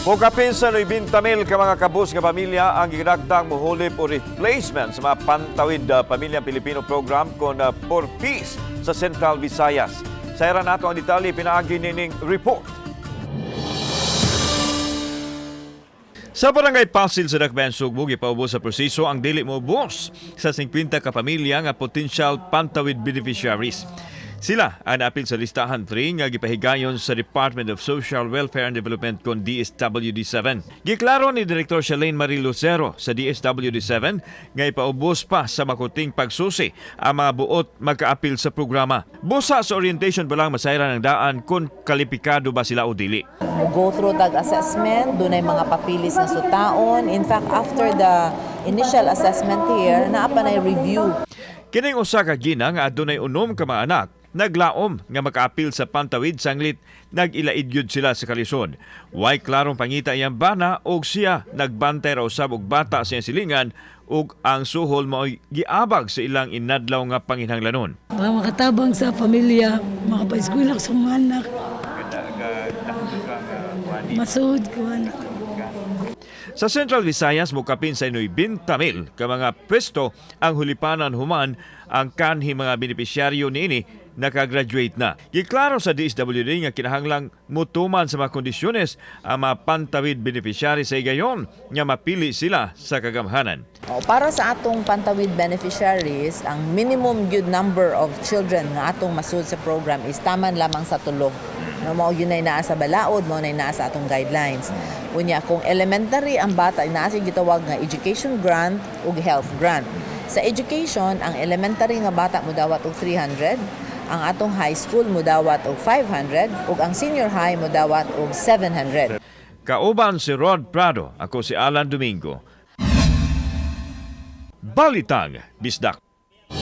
Mokapin sa 90,000 ka mga kabus nga pamilya ang gidakdang mohulip o replacement sa mga Pantawid Pamilyang Pilipino program kon 4Ps sa Central Visayas. Sayran nato ang detalye pinaagi nining report. Sa barangay Pasil sa Dakbayan Sugbo, gipaubos sa proseso ang dili moubos sa 50 ka pamilya nga potential Pantawid beneficiaries. Sila ang naapil sa listahan 3 nga gipahigayon sa Department of Social Welfare and Development kon DSWD-7. Giklaro ni Direktor Shalane Marie Lucero sa DSWD-7 nga ipaubos pa sa makuting pagsusi ang mga buot magkaapil sa programa. Busa sa orientation pa lang masayran ang daan kung kalipikado ba sila o dili. Mo go through tag assessment, dunay mga papilis na sutaon. In fact, after the initial assessment here, naa pa nay review. Kining usa ka gina nga adunay 6 ka mga anak naglaom nga makaapil sa Pantawid sanglit nag-ilaid gyud sila sa kalisod. Way klarong pangita iyang bana og siya nagbantay ra usab og bata sa iyang silingan ug ang suhol mao'y giabag sa ilang inadlaw nga panginhanglanon. Para makatabang sa pamilya, makapaeskwela sa mga anak. Masud ko anak. Sa Central Visayas, mukapin sa 90,000 ka mga pwesto ang hulipanan human ang kanhi mga benepisyaryo niini nakagraduate na. Giklaro sa DSWD nga kinahanglang mutuman sa mga kondisyones ang mga Pantawid beneficiary sa higayon nga mapili sila sa kagamhanan. O, para sa atong Pantawid beneficiaries, ang minimum good number of children nga atong masud sa program is taman lamang sa tulo. No, mao gyud nay naa sa balaod, mao nay naa sa atong guidelines. Unya kung elementary ang bata, naa siya gitawag nga education grant ug health grant. Sa education, ang elementary nga bata modawat og 300, ang atong high school modawat og 500 ug ang senior high modawat og 700. Kauban si Rod Prado, ako si Alan Domingo. Balitang Bisdak.